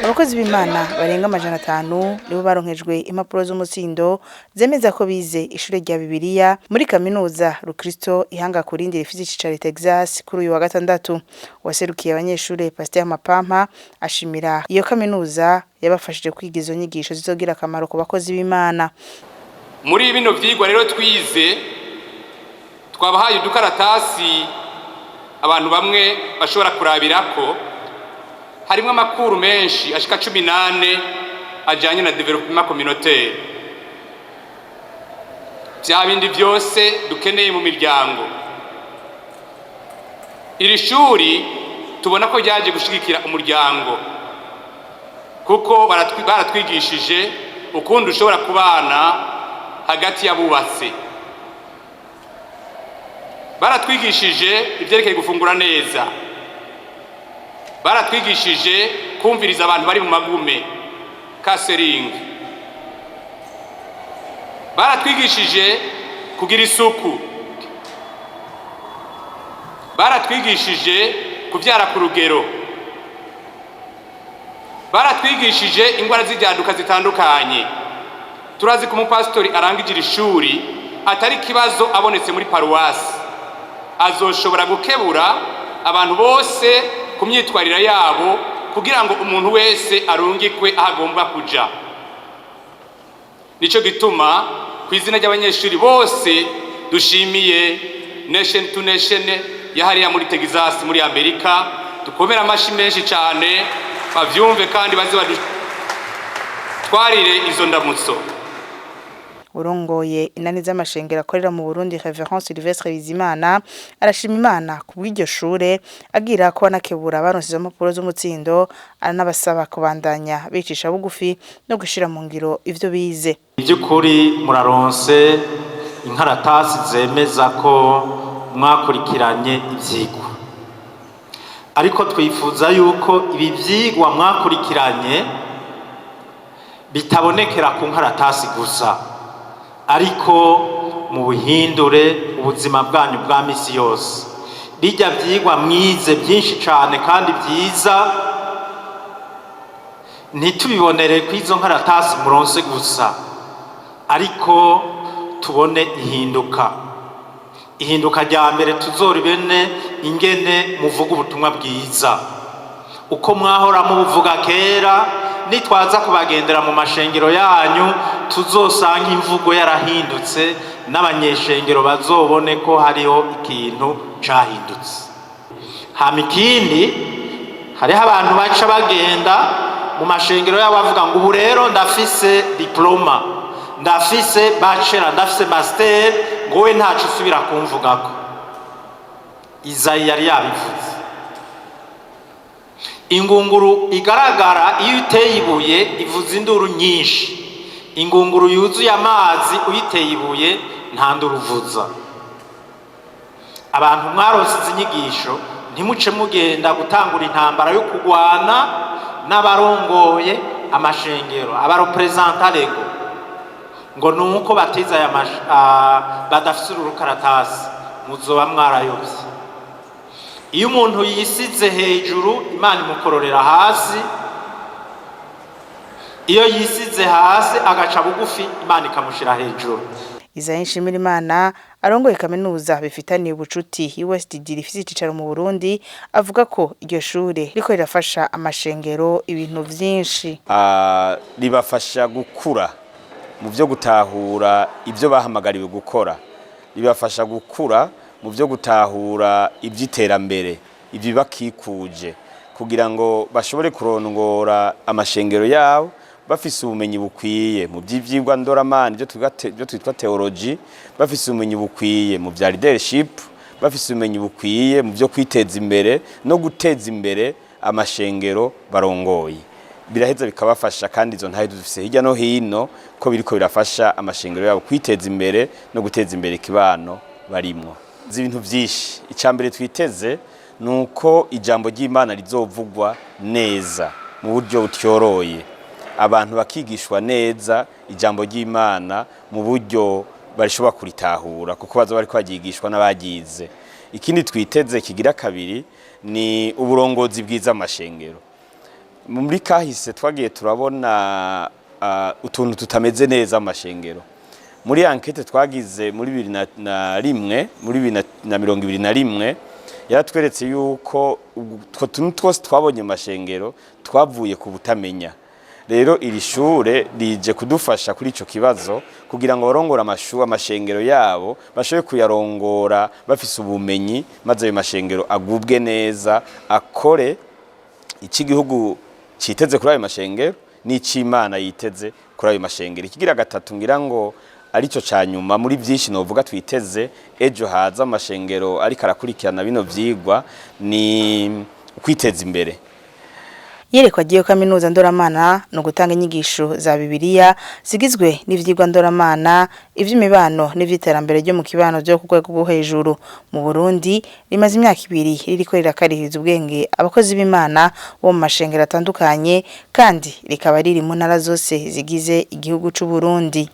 Abakozi b'Imana barenga 500 nibo baronkejwe impapuro z'umutsindo zemeza ko bize ishure rya Bibiliya muri kaminuza Rukristo Ihanga Kurindi rifise icicaro i Texas kuri uyu wa gatandatu. Uwaserukiye abanyeshure, Pasteur Mapampa, ashimira iyo kaminuza yabafashije kwiga izo nyigisho zizogira akamaro ku bakozi b'Imana. Muri bino vyigwa rero twize, twabahaye udukaratasi abantu bamwe bashobora kurabirako. Harimwo amakuru menshi ashika 14 ajanye na développement communautaire, vya bindi vyose dukeneye mu miryango. Iri shuri tubona ko ryaje gushigikira umuryango, kuko baratwigishije ukundi ushobora kubana hagati y'abubatse, baratwigishije ivyerekeye gufungura neza, baratwigishije kumviriza abantu bari mu magume, counseling, baratwigishije kugira isuku, baratwigishije kuvyara ku rugero, baratwigishije ingwara z'ivyaduka zitandukanye. Turazi ko umupasitori arangije iri shuri atari ikibazo abonetse muri paruwasi, azoshobora gukebura abantu bose ku myitwarire yabo kugira ngo umuntu wese arungikwe aho agomba kuja. Nico gituma ku izina ry'abanyeshuri bose dushimiye Nation to Nation yahariya muri Texas, muri Amerika. Dukomere amashi menshi cyane bavyumve kandi baze badutwarire izo ndamutso. Urongoye inani z'amashengero akorera mu Burundi, Révérend Sylvestre Bizimana, arashima Imana ku bw'iryo shure, agira ko anakebura abaronse izo mpapuro z'umutsindo, aranabasaba kubandanya bicisha bugufi no gushira mu ngiro ivyo bize. By'ukuri muraronse inkaratasi zemeza ko mwakurikiranye ivyigwa, ariko twifuza yuko ibi vyigwa mwakurikiranye bitabonekera ku nkaratasi gusa, ariko mu buhindure ubuzima bwanyu bwa misi yose. Bijya vyigwa mwize byinshi cane kandi byiza, ntitubibonere ku izo nkaratasi muronse gusa, ariko tubone ihinduka. Ihinduka rya mbere tuzoribene ingene muvuga ubutumwa bwiza, uko mwahora mubuvuga kera. Nitwaza kubagendera mu mashengero yanyu, tuzosanga imvugo yarahindutse, n'abanyeshengero bazobone ko hariho ikintu cahindutse. Hama ikindi, hariho abantu baca bagenda mu mashengero yabo bavuga ngo: "Ubu rero ndafise diplôme, ndafise bachelor, ndafise master, ngo we ntaco usubira kumvugako." Izayi yari yabivuze: ingunguru igaragara iyo uteye ibuye ivuza induru nyinshi, ingunguru yuzuye amazi uyiteye ibuye nta nduru uvuza. Abantu mwaronse izi nyigisho, ntimuce mugenda gutangura intambara yo kurwana n'abarongoye amashengero, aba représentants légaux, ngo ni uko batize aya badafise uru rukaratasi. Muzoba mwarayobye. Iyo umuntu yisize hejuru, Imana imukororera hasi. Iyo yisize hasi agaca bugufi, Imana ikamushyira hejuru. Isaie Nshimirimana, arongoye kaminuza bifitaniye ubucuti USDD rifise icicaro mu Burundi, avuga ko iryo shure riko rirafasha amashengero ibintu vyinshi. Ribafasha gukura mu byo gutahura ibyo bahamagariwe gukora, ribafasha gukura mu byo gutahura iby'iterambere, ibibakikuje, kugira ngo bashobore kurongora amashengero yabo bafise ubumenyi bukwiye mu by'ivyigwa ndoramana, ibyo twitwa théologie, bafise ubumenyi bukwiye mu bya leadership, bafise ubumenyi bukwiye mu byo kwiteza imbere no guteza imbere amashengero barongoye. Biraheza bikabafasha, kandi izo ntahe dufise hirya no hino ko biriko birafasha amashengero yabo kwiteza imbere no guteza imbere ikibano barimwo. Ibintu vyinshi, icya mbere twiteze ni uko ijambo ry'Imana rizovugwa neza mu buryo butyoroye, abantu bakigishwa neza ijambo ry'Imana mu buryo barishobora kuritahura, kuko bazoba bariko baryigishwa n'abaryize. Ikindi twiteze kigira kabiri ni uburongozi bwiza mu mashengero. Muri kahise twagiye turabona utuntu tutameze neza mu mashengero. Muri enquête twagize muri 2001, muri 2021, yaratweretse yuko utwo tuntu twose twabonye mu mashengero twavuye ku butamenya. Rero iri shure rije kudufasha kuri ico kibazo, kugira ngo barongore amashengero yabo bashobore kuyarongora bafise ubumenyi, maze ayo mashengero agubwe neza, akore ico igihugu citeze kuri ayo mashengero n'ic'Imana yiteze kuri ayo mashengero. Ikigira gatatu, ngira ngo arico ca nyuma muri byinshi novuga twiteze ejo haza amashengero ariko arakurikirana bino vyigwa, ni kwiteza imbere. Yerekwa ry'iyo kaminuza ndoramana ni ugutanga inyigisho za Bibiliya zigizwe n'ivyigwa ndoramana, ivy'imibano n'ivy'iterambere ryo mu kibano vyo ku rwego rwo hejuru. Mu Burundi rimaze imyaka 2 ririko rirakarihiriza ubwenge abakozi b'Imana bo mu mashengero atandukanye, kandi rikaba riri mu ntara zose zigize igihugu c'u Burundi.